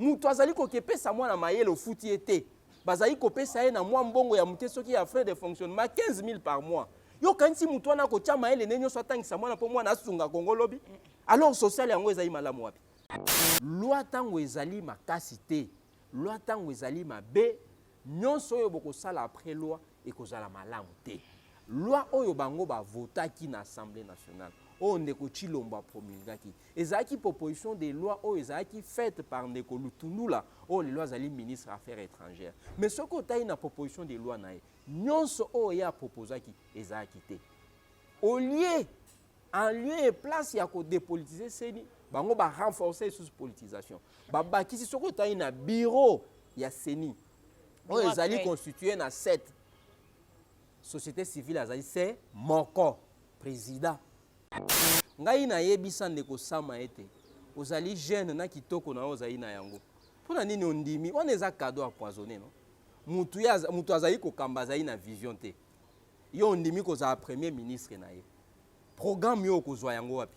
Moto azali kokepesa mwana mayele, ofuti ye te. Bazali kopesa ye na mwa mbongo ya moke, soki ya frais de fonctionnement 15 000 par mois. Yo okanisi moto wana akotya mayele nde nyonso atangisa mwana mpo mwana asunga Kongo lobi? Alors social yango ezali malamu wapi? Loi ntango ezali makasi te, loi ntango ezali mabe, nyonso oyo bokosala après loi ekozala malamu te. Loi oyo bango bavotaki na Assemblée nationale, oyo ndeko Tshilombo apromulgaki, ezalaki proposition de loi oyo ezalaki faite par ndeko Lutundula, oyo lelo azali ministre affaires étrangères. Mais soki otali na proposition de loi na ye, nyonso oyo ye aproposaki ezalaki te. Au lieu, en lieu et place ya kodépolitiser CENI, bango barenforcer lisusu politisation. Babakisi, soki otali na bureau ya CENI oyo ezali constitué na 7, société civile azali se moko, président. Ngai nayebisa ndeko Sama ete ozali jeune na kitoko na yo ozali na yango, mpona nini ondimi wana? Eza cadeau empoisonné, no? Mutu ye mutu azali kokamba azali na vision te, yo ondimi kozala premier ministre na ye. Programme yo okozwa yango wapi?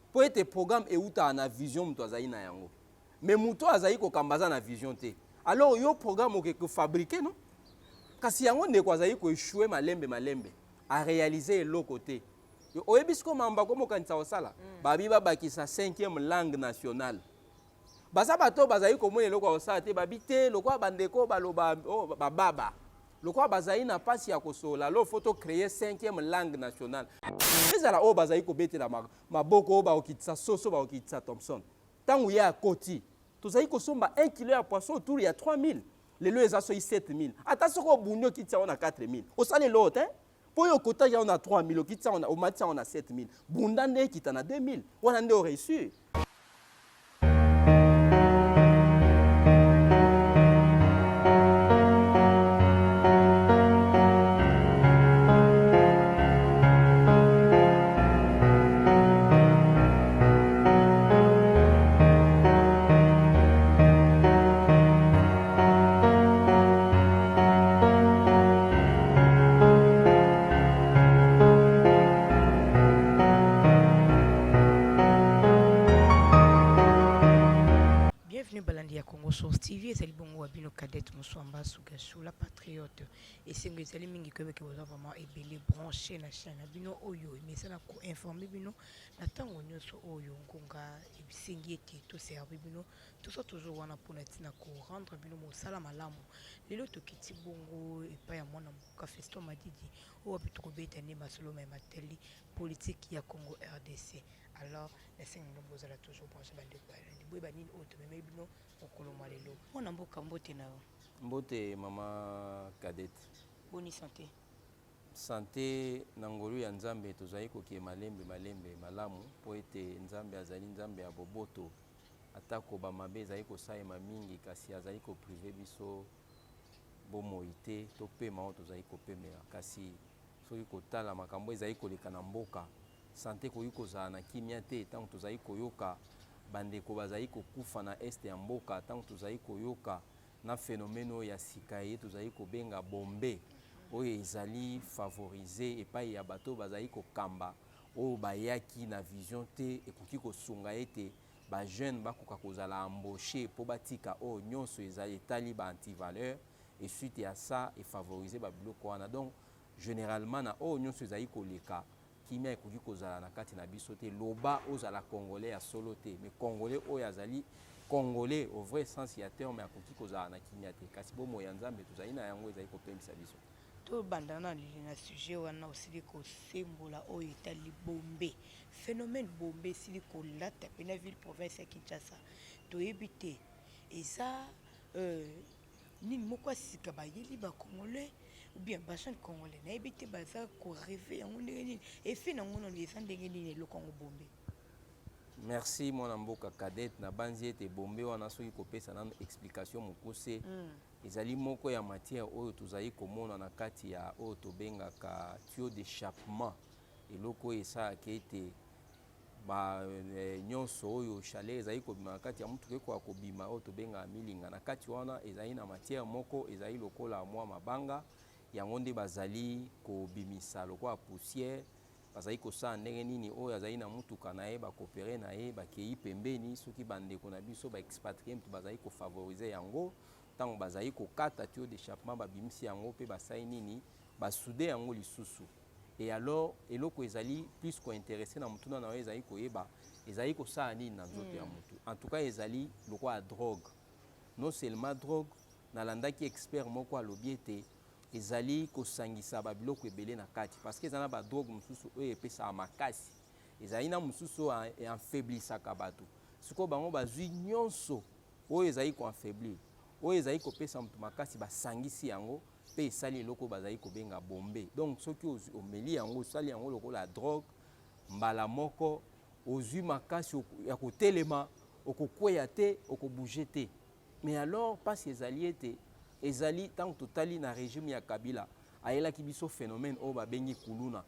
Mpo ete programme eutaka na vision moto azali na yango, mais moto oyo azali kokamba aza na vision te, alors yo programme oke kofabriquer, no? Kasi yango ndeko azali koéchouer malembe malembe, aréaliser eloko te. Oyebi sikoyo mambo akomokanisa kosala, babi babakisa cinquième langue nationale. Baza bato oyo bazali komona eloko ya kosala te. Babi te, lokola bandeko baloba, oh, bababa, lokola bazali na mpasi ya kosolola, lo faut tocréer cinquième langue nationale. Ezala oyo bazali kobetela maboko, oyo bakokitisa soso, bakokitisa Thomson. Ntango ye akoti, tozali kosomba 1 kilo ya poisson autour ya 3000, lelo eza soki 7000. Ata soki obundi okitisa yango na 4000, osali eloko te, mpo oyo okotaki yango na 3000, okitisa yango, omatisa yango na 7000. Bunda nde ekita na 2000 wana nde oréussir. Bienvenue balandi ya Congo Source TV. Ezali bongo wa bino Cadette Muswamba Sugasula patriote. Esengo ezali mingi koyebeke boza vraiment ebele branché na chaîne na bino oyo emesana koinformer bino na ntango nyonso oyo ngonga esengi ete toservi bino. Toza toujours wana mpona ntina korendre bino mosala malamu. Lelo tokiti bongo epai ya mwana mboka Fiston Madidi, oyo wapi tokobeta nde masolo ya matali politique ya Congo RDC. Alors nasengi bino bozala toujours branché. Bandeko balandi, boyeba nini oyo tomemeli bino mokolo mwa lelo. Mwana mboka, mbote na yo. Mbote mama Cadette. Boni santé? Santé, na ngolu ya Nzambe, tozali kokie malembe malembe malamu, mpo ete Nzambe azali Nzambe ya boboto. Atako bamabe ezali kosalema mingi, kasi azali kopriver biso bomoi te, topema oyo tozali kopemela. Kasi soki kotala makambo ezali koleka na mboka, santé ekoki kozala na kimia te. Ntango tozali koyoka bandeko bazali kokufa na est ya mboka, ntango tozali koyoka na phénomène oyo ya sika ye tozali kobenga bombe, oyo ezali favorisé epai ya bato oyo bazali kokamba, oyo bayaki na vision te, ekoki kosunga ete bajeune bakoka kozala embauché mpo batika oyo nyonso ezali etali ba antivaleur et suite ya ça efavoriser babiloko wana. Donc généralement na oyo nyonso ezali koleka, kimia ekoki kozala na kati na biso te. Loba ozala Congolais ya solo te, mais Congolais oyo azali Congolais au vrai sens ya terme akoki kozala na kimia te. Kasi bomoi ya Nzambe tozali na yango ezali kopemisa biso. Tobanda na na sujet wana osili kosembola, oyo etali bombe. Phénomène bombe esili kolata mpe na ville province ya Kinshasa. Toyebi te eza nini moko ya sika bayeli bacongolais ou bien bajeune congolais. Nayebi te baza korêver yango ndenge nini, effet nango nano eza ndenge nini, eloko yango bombe. Merci mwana mboka Cadette. Nabanzi ete bombe wana, soki kopesa nano explication mokuse, ezali moko ya matière oyo tozali komona na kati ya oyo tobengaka tuyau d'échappement, eloko oyo esalaka ete ba nyonso oyo chaleur ezali kobima na kati ya motuka ekoka kobima, oyo tobengaka milinga. Na kati wana ezali na matière moko ezali lokola mwa mabanga, yango nde bazali kobimisa lokola poussière. Bazali kosala ndenge nini? Oyo azali na mutuka na ye, bacoopérer na ye, bakei pembeni. Soki bandeko na biso baexpatriés moto bazali kofavoriser yango, ntango bazali kokata tuyau d'échappement, babimisi yango mpe basali nini? Basouder yango lisusu. Et alors, eloko ezali plus kointéresser na motuna na yo ezali koyeba ezali kosala nini na nzoto ya motu. En tout cas, ezali lokola drogue. Non seulement drogue, nalandaki expert moko alobi ete ezali kosangisa babiloko ebele na kati, parce que eza na badrogue mosusu oyo epesaka makasi, ezali na mosusu oyo eaffaiblisaka bato. Sikoyo bango bazwi nyonso oyo ezali koaffaiblir, oyo ezali kopesa moto makasi, basangisi yango mpe esali eloko oyo bazali kobenga bombe. Donc soki omeli yango, osali yango lokola drogue, mbala moko ozwi makasi ya kotelema, okokweya te, okobouger te. Mais alors, mpasi ezali ete ezali ntango totali na régime ya Kabila, ayelaki biso phénomène oyo babengi kuluna.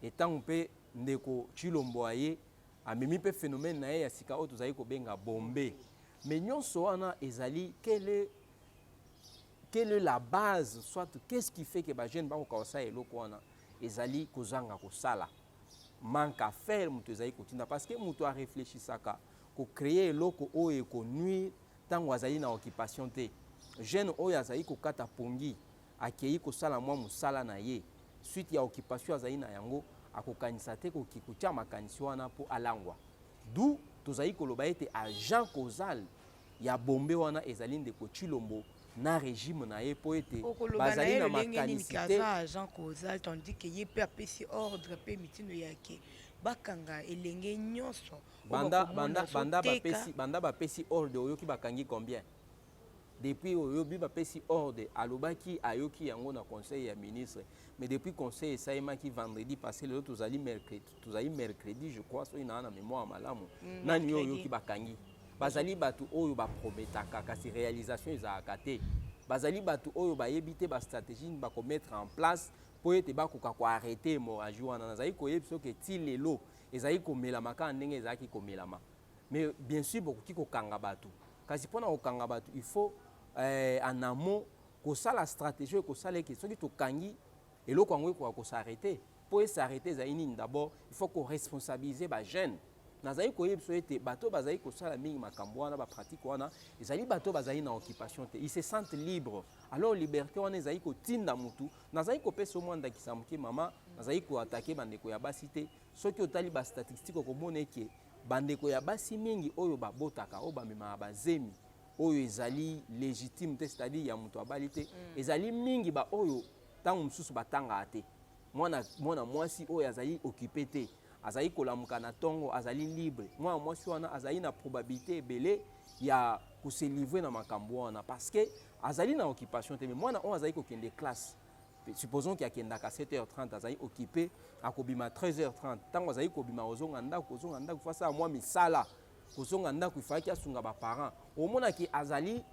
Ntango mpe ndeko Tshilombo aye, amemi mpe phénomène na ye ya sika oyo tozali kobenga bombe. Mais nyonso wana ezali quelle est la base, soit qu'est-ce qui fait que bajeune bakoka kosala eloko wana? Ezali kozanga kosala, manque à faire moto ezali kotinda, parce que moto arefléchisaka kocréer eloko oyo ekonuire ntango azali na occupation te. Jeune oyo azali kokata pongi, akei kosala mwa mosala na ye, suite ya occupation azali na yango, akokanisa te koki kotia makanisi wana mpo alangwa. D'où tozali koloba ete agent causal ya bombe wana ezali ndeko Tshilombo na régime na ye, mpo ete bazali na makanisi te. Agent causal, tandis que ye mpe apesi ordre mpe mitindo yake bakanga elenge nyonso. Banda bapesi ordre, oyoki bakangi combien? Depuis oyobi bapesi ordre, alobaki ayoki yango na conseil ya ministre. Mais depuis conseil esalemaki vendredi passé, lelo tozali mercredi, tozali mercredi, je crois, soki naa na mémoire malamu. Nani oyo oyoki bakangi? Bazali bato oyo baprometaka, kasi réalisation ezalaka te. Bazali bato oyo bayebi te bastratégie nini bakomettre en place mpo ete bakoka koarrêter hémorragie wana. Nazali koyebi soki ti lelo ezali komelama kaka ndenge ezalaki komelama. Mais bien sûr, bokoki kokanga bato, kasi mpona kokanga bato, il faut en amont kosala stratégie oyo ekosala eke soki tokangi eloko yango, ekoka kos'arrêter. Mpo es'arrêter ezali nini? D'abord, il faut koresponsabiliser bajeune. Nazali koyebi biso ete bato bazali kosala mingi makambo wana, bapratique wana, ezali bato bazali na occupation te. Ils se sentent libres. Alors liberté wana ezali kotinda mutu. Nazali kopesa mwa ndakisa moke, mama. Nazali koattaquer bandeko ya basi te. Soki otali bastatistique, okomona eke bandeko ya basi mingi oyo babotaka, oyo bamemaka bazemi oyo ezali légitime te, c'est-à-dire ya moto abali te, ezali mingi baoyo ntango mosusu batangaka te. Mwana mwasi oyo azali occupé te, azali kolamuka na ntongo, azali libre, mwana mwasi wana azali na probabilité ebele ya kose livrer na makambo wana, parce que azali na occupation te. Mais mwana oyo azali kokende classe, supposons que akendaka 7h30, azali occupé, akobima 13h30. Ntango azali kobima, kozonga ndako, kozonga ndako faut asala mwa misala. Kozonga ndako, ifalaki asunga baparent. Omonaki azali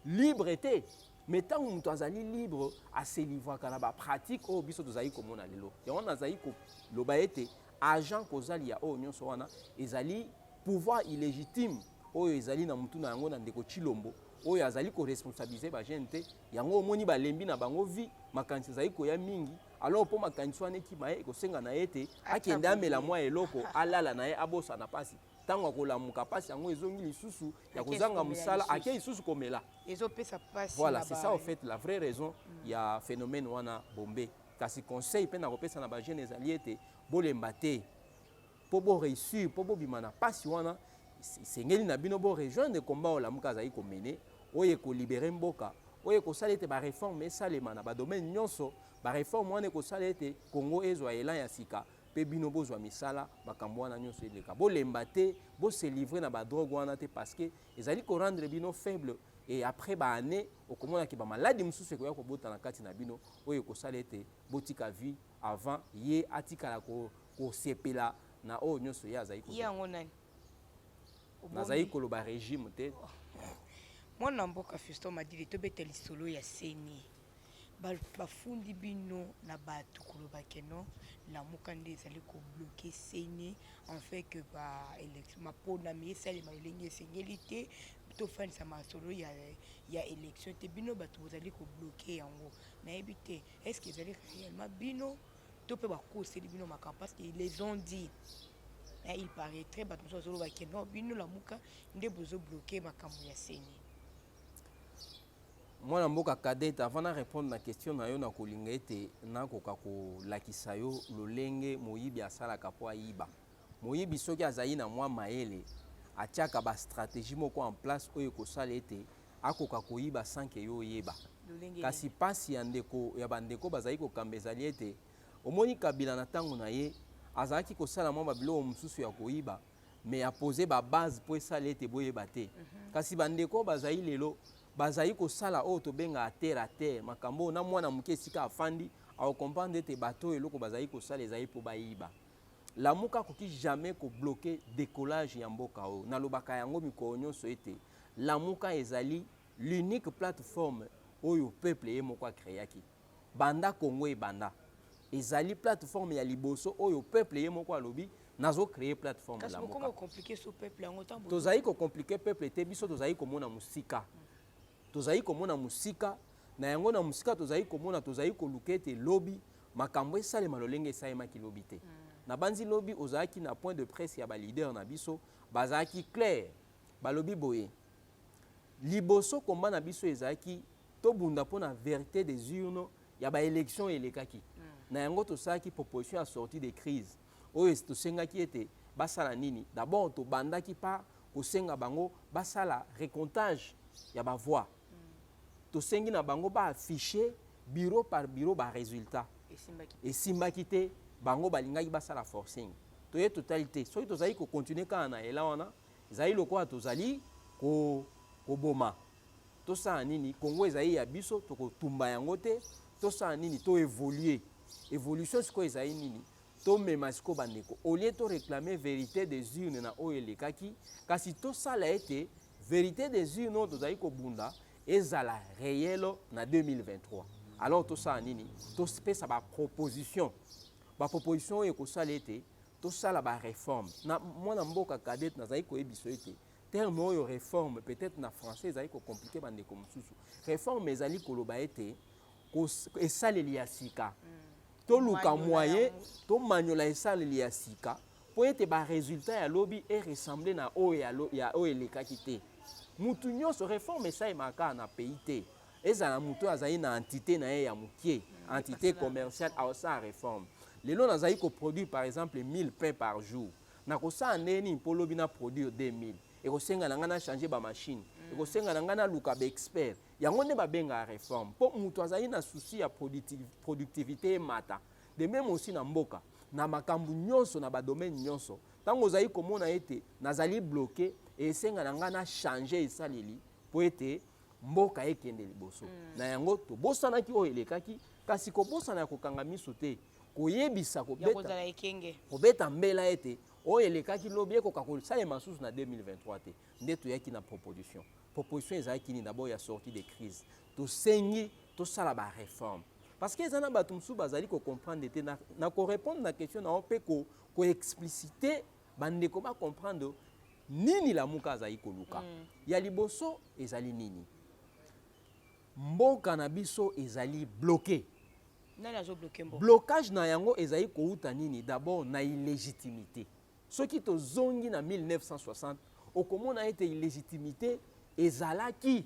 libre te. Mais ntango moto azali libre, aselivraka na bapratique oyo biso tozali komona lelo. Yango nazali koloba ete agent causal ya oyo nyonso wana ezali pouvoir illégitime oyo ezali na mutu na yango na ndeko Tshilombo, oyo azali koresponsabiliser bajeune te. Yango omoni balembi na bango vie, makanisi ezali koya mingi. Alors mpo makanisi wana ekima ye, ekosenga na ye ete akende amela mwa eloko, alala na ye, abosana mpasi. Ntango akolamuka, mpasi yango ezongi lisusu ya kozanga mosala, ake lisusu komela. Ezopesa mpasi. Voilà, c'est ça au fait la vraie raison ya phénomène wana bombe. Kasi conseil mpe na kopesa na bajeune ezali ete bolemba te. Mpo boréussir, mpo bobima na mpasi wana, esengeli na bino borejoindre combat oyo Lamuka azali komene, oyo ekolibérer mboka, oyo ekosala ete baréforme esalema na badomaine nyonso. Baréforme wana ekosala ete Congo ezwa élan ya sika mpe bino bozwa misala. Makambo wana nyonso eleka, bolemba te, bose livrer na badrogue wana te, parce que ezali korendre bino faible. Et après baannée, okomonaki bamaladi mosusu ekoya kobota na kati na bino, oyo ekosala ete botika vie avant ye atikala kosepela na oyo nyonso ye azali. Yango nani? Nazali koloba régime te. Mwana mboka Fiston Madidi, tobeta lisolo ya CENI. Bafundi bino na bato koloba que non, Lamuka nde ezali kobloquer CENI en fait que baélection, maponami esalema lolenge esengeli te, tofandisa masolo ya élection te. Bino bato bozali kobloquer yango, nayebi te, est ce que ezali réellement bino? To mpe bakoseli bino makambo? Parce que ils les ont dit, il paraîtrait, bato mosusu bazoloba ke non, bino Lamuka nde bozobloquer makambo ya CENI. Mwana mboka Cadette, avant na répondre na question na yo, na kolinga ete nakoka kolakisa yo lolenge moyibi asalaka mpo ayiba. Moyibi, soki azali na mwa mayele, atiaka bastratégie moko en place oyo ekosala ete akoka koyiba sans ke yo oyeba. Kasi mpasi ya ndeko ya bandeko bazali kokamba ezali ete omoni Kabila na ntango na ye azalaki kosala mwa babiloko mosusu ya koyiba, mais apose babase mpo esala ete boyeba te. Kasi bandeko bazali lelo, bazali kosala oyo tobengaka terre à terre, makambo oyo na mwana moke esika afandi akocomprendre ete bato oyo, eloko bazali kosala ezali mpo bayiba. Lamuka akoki jamais kobloquer décollage ya mboka oyo. Nalobaka yango mikolo nyonso ete Lamuka ezali l'unique plateforme oyo peuple ye moko acréaki. Banda Congo ebanda, ezali plateforme ya liboso oyo peuple ye moko alobi: nazocréer plateforme Lamuka. Tozali kocompliquer peuple te. Biso tozali komona mosika, tozali komona mosika na yango. Na mosika tozali komona, tozali koluka ete lobi makambo esalema lolenge esalemaki lobi te. Nabanzi lobi ozalaki na point de presse ya baleader na biso, bazalaki clair, balobi boye: liboso komba na biso ezalaki tobunda mpo na vérité des urnes ya baélection elekaki. Na yango tosalaki proposition ya sortie de crise oyo tosengaki ete basala nini? D'abord tobandaki par kosenga bango basala recomptage ya bavoix. Tosengi na bango baaffiche bureau par bureau barésultat. Esimbaki te. Bango balingaki basala forcing. Toye totali te, soki tozali kocontinuer kaka na ela wana, ezali lokola tozali koboma. Tosala nini? Kongo ezali ya biso, tokotumba yango te. Tosala nini? Toévolue. Évolution sikoyo ezali nini? Tomema sikoyo bandeko, au lieu toréclame vérité des urnes na oyo elekaki, kasi tosala ete vérité des urnes oyo tozali kobunda ezala réel na 2023. Alors tosala nini? Topesa baproposition, baproposition oyo ekosala ete tosala baréforme. Na mwana mboka Cadette, nazali koyebisa ete terme oyo réforme, peut-être na français ezali kocompliquer bandeko mosusu. Réforme ezali koloba ete esaleli ya sika. Toluka moyen tomanyola esaleli ya sika mpo ete barésultat ya lobi eressemble na oyo ya oyo elekaki te. Mutu nyonso, réforme esalemaka kaka na pays te. Ezala motu oyo azali na entité na ye ya mokie, entité commerciale, aosala réforme. Lelo nazali koproduire par exemple 1000 pain par jour, nakosala ndenge nini mpo lobi na produire 2000? Ekosenga na ngai na change bamachine, ekosenga na ngai naluka baexpert. Yango nde babengaka réforme, mpo moto azali na souci ya productivité emata. De même aussi na mboka, na makambo nyonso, na badomaine nyonso, ntango ozali komona ete nazali bloqué, esenga na ngai na change esaleli mpo ete mboka ekende liboso. Na yango tobosanaki oyo elekaki, kasi kobosana ya kokanga miso te, koyebisa, kobeta mbela ete oyo elekaki lobi ekoka kosalema susu na 2023 te. Nde toyaki na proposition. Proposition ezalaki nini? D'abord ya sortie de crise, tosengi tosala baréforme, parce que eza na bato mosusu bazali kocomprendre te. Na korépondre na question na yo mpe koexpliciter, bandeko bacomprendre nini Lamuka azali koluka. Ya liboso ezali nini? Mboka na biso ezali bloqué. Nani azobloquer mboka? Blocage na yango ezali kouta nini? D'abord na illégitimité. Soki tozongi na 1960, okomona ete illégitimité ezalaki.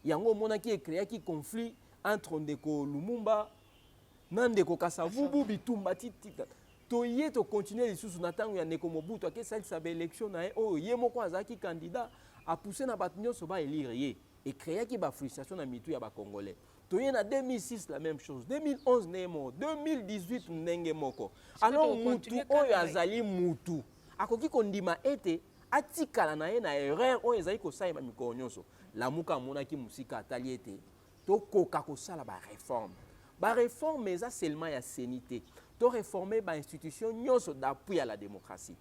Yango omonaki ecréaki conflit entre ndeko Lumumba na ndeko Kasavubu, bitumba titika. Toye tocontinuer lisusu na ntango ya ndeko Mobutu, akesalisa baélection na ye oyo ye moko azalaki candidat, apousse na bato nyonso baélire ye, ecréaki bafrustration na mitu ya bacongolais. Toye na 2006, la même chose, 2011 ndenge moko, 2018 ndenge moko. Alors mutu oyo azali mutu akoki kondima ete atikala na ye na erreur oyo ezali kosalema mikolo nyonso? Lamuka amonaki mosika, atali ete tokoka kosala baréforme. Baréforme eza seulement ya CENI te. Toréforme bainstitution nyonso d'appui à la démocratie.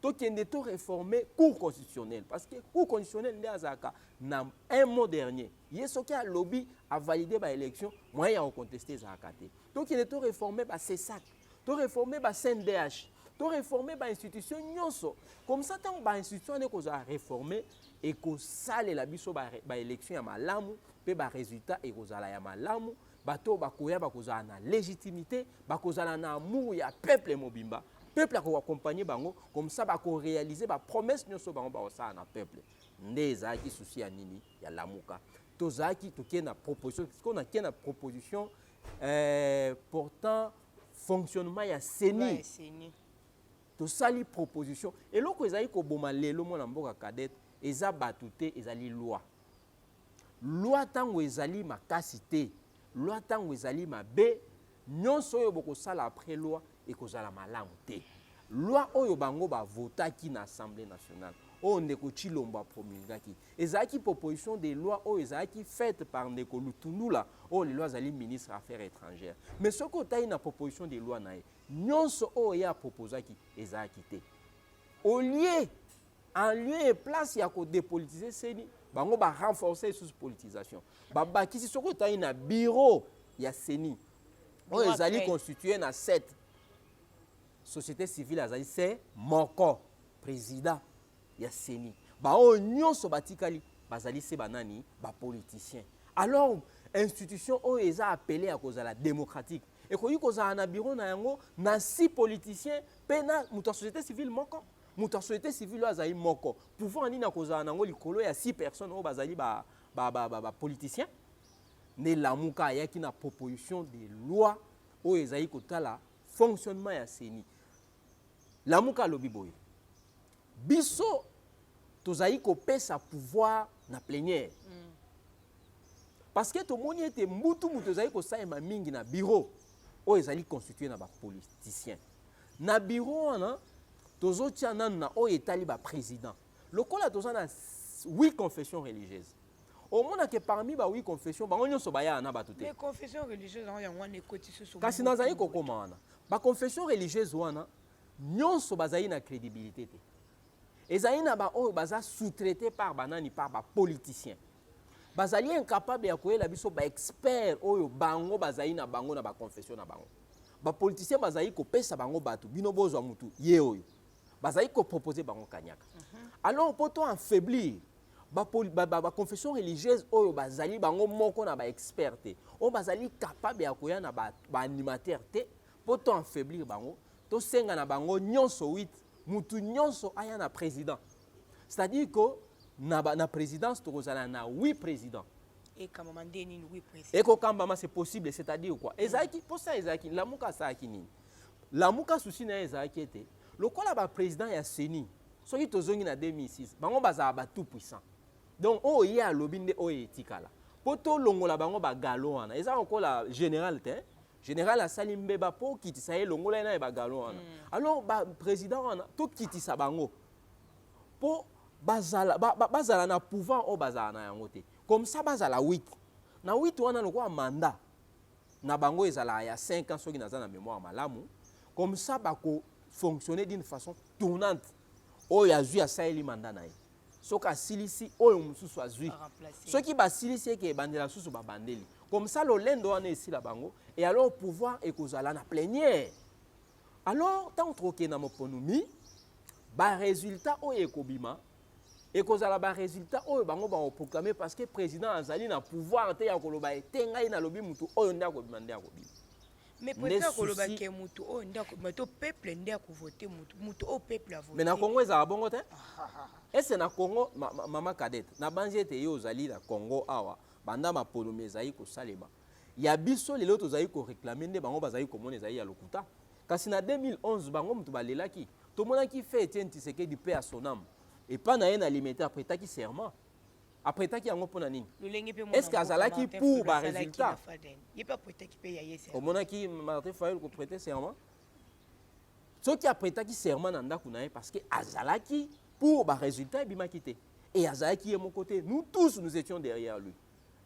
Tokende toréforme Cour constitutionnelle, parce que Cour constitutionnelle nde azalaka na un mot dernier. Ye soki alobi avalide baélection, moyen ya kocontester ezalaka te. Tokende toréforme baCSAC, toréforme baCNDH, toréforme bainstitution nyonso. Comme ça, ntango bainstitution wana ekozala réforme, ekosalela biso baélection ya malamu mpe barésultat ekozala ya malamu. Bato oyo bakoya bakozala na légitimité, bakozala na amour ya peuple mobimba. Peuple akoaccompagner bango, comme ça bakoréaliser bapromesse nyonso bango bakosala na peuple. Nde ezalaki souci ya nini? Ya Lamuka. Tozalaki tokei na proposition, sikoyo nakei na proposition portant fonctionnement ya CENI. CENI. Tosali proposition. Eloko ezali koboma lelo mwana mboka Cadette eza bato te, ezali loi. Loi ntango ezali makasi te, loi ntango ezali mabe, nyonso oyo bokosala après loi ekozala malamu te. Loi oyo bango bavotaki na Assemblée nationale, oyo ndeko Tshilombo apromulgaki, ezalaki proposition de loi oyo ezalaki faite par ndeko Lutundula, oyo lelo azali ministre Affaires étrangères. Mais soki otali na proposition de loi na ye, nyonso oyo ye aproposaki ezalaki te. Au lieu, en lieu et place ya kodépolitiser CENI, bango barenforcer lisusu politisation, babakisi. Soki otali na bureau ya CENI oyo ezali constitué na 7, société civile azali se moko, président ya CENI. Baoyo nyonso batikali bazali se banani? Bapoliticien. Alors institution oyo eza appelé ya kozala démocratique ekoki kozala na bureau na yango na six politiciens mpe na moto ya société civile moko? Moto ya société civile oyo azali moko, pouvoir nini akozala nango likolo ya six personnes oyo bazali bapoliticien? Nde Lamuka ayaki na proposition de loi oyo ezali kotala fonctionnement ya CENI. Lamuka alobi boye: biso tozali kopesa pouvoir na plénière, parce que tomoni ete mbutu moto ezali kosalema mingi na bureau oyo ezali constitué na bapoliticien. Na bureau wana, tozotia nanu na oyo etali baprésident. Lokola toza na huit confession religieuse, omonake parmi ba huit confession, bango nyonso bayaka na bato te. Mais confession religieuse yango wana ekoti susu. Kasi nazali kokóma wana. Baconfession religieuse wana nyonso bazali na crédibilité te. Ezali na baoyo baza sous-traité par banani? Par bapoliticien. Bazali incapable ya koyela biso baexpert oyo bango bazali na bango na baconfession na bango. Bapoliticien bazali kopesa bango bato: bino bozwa mutu ye oyo bazali kopropose bango kanyaka. Alors mpo to affaiblir baconfession religieuse oyo bazali bango moko na baexpert te, oyo bazali capable ya koya na baanimateur te, mpo to affaiblir bango, tosenga na bango nyonso 8, mutu nyonso aya na président. C'est-à-dire que na présidence tokozala na 8 présidents. Ekambama nde nini, huit président? Ekokambama, c'est possible. C'est-à-dire quoi? Ezalaki mposa, ezalaki Lamuka asalaki nini? Lamuka, souci na ye ezalaki ete lokola baprésident ya CENI, soki tozongi na 2006, bango bazala batout puissant. Donc oyo ye alobi nde oyo etikala. Mpo tolongola bango bagalon wana, eza lokola général te. Général asali mbeba, mpo okitisa ye, longola ye na ye bagalon wana. Alors baprésident wana, tokitisa bango mpo bazala, bazala na pouvoir oyo bazala na yango te. Comme ça bazala 8. Na 8 wana, lokola mandat na bango ezalaka ya 5 ans, soki naza na mémoire malamu, comme ça bakofonctionner d'une façon tournante. Oyo azwi, asaleli mandat na ye, soki asilisi, oyo mosusu azwi. Aremplacer. Soki basilisi, eke ebandela susu, babandeli. Comme ça lolendo wana esila bango et alors pouvoir ekozala na plénière. Alors ntango tokokende na moponumi, baresultat oyo ekobima ekozala baresultat oyo bango bakoproclame, parce que président azali na pouvoir te ya koloba ete ngai nalobi mutu oyo nde akobima, nde akobima. Mais président akoloba ke mutu oyo nde akobima to peuple nde akovote mutu, mutu oyo peuple avote. Mais na Congo ezala bongo te. Ese na Congo, mama Cadette, nabanzi ete ye ozali na Congo awa banda maponomi ezali kosalema. Ya biso lelo tozali koréclamer nde bango bazali komona ezali ya lokuta. Kasi na 2011, bango moto balelaki. Tomonaki fe Etienne Tshisekedi, mpe ya sonam epa na ye na Limete, aprêtaki serment. Aprêtaki yango mpo na nini? Lolenge mpe Est-ce que azalaki pour barésultat? Ye mpe aprêtaki mpe ya ye serment. Omonaki Martin Fayulu koprêter serment? Soki aprêtaki serment na ndako na ye, parce que azalaki pour barésultat ebimaki te. Et azalaki ye moko te, nous tous, nous étions derrière lui.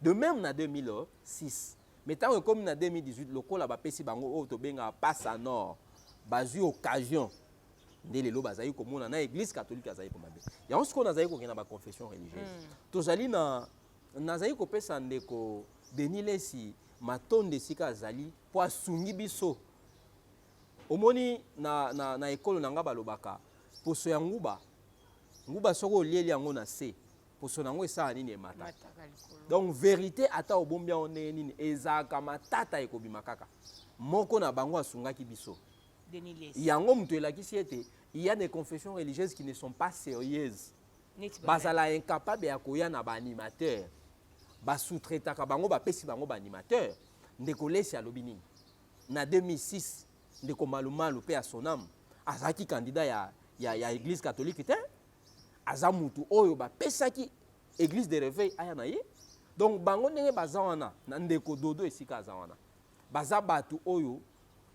De même na 2006. Mais ntango ekomi na 2018, lokola bapesi bango oyo tobengaka passe en or, bazwi occasion. Nde lelo bazali komona na Église catholique azali po mabe yango. Sikoyo nazali kokende na baconfession religieuse. Tozali na, nazali kopesa ndeko Denis Lesi matondo esika azali, mpo asungi biso. Omoni, na ekolo na nga balobaka poso ya nguba. Nguba, soki olieli yango na se Poso na yango esala nini? Emata. Mataka likolo. Donc vérité, ata obombi yango ndenge nini, ezalaka matata, ekobima kaka. Moko na bango asungaki biso. Denis Lessie. Yango moto elakisi ete il y a des confessions religieuses qui ne sont pas sérieuses. Neti Bazala incapable ya koya na baanimateur, basous-traitaka bango, bapesi bango baanimateur. Ndeko Lessie alobi nini na 2006? Ndeko Malumalu mpe ya Sonam azalaki candidat ya Église catholique te. Aza mutu oyo bapesaki Église de réveil aya na ye. Donc bango ndenge baza wana na ndeko Dodo esika aza wana, baza bato oyo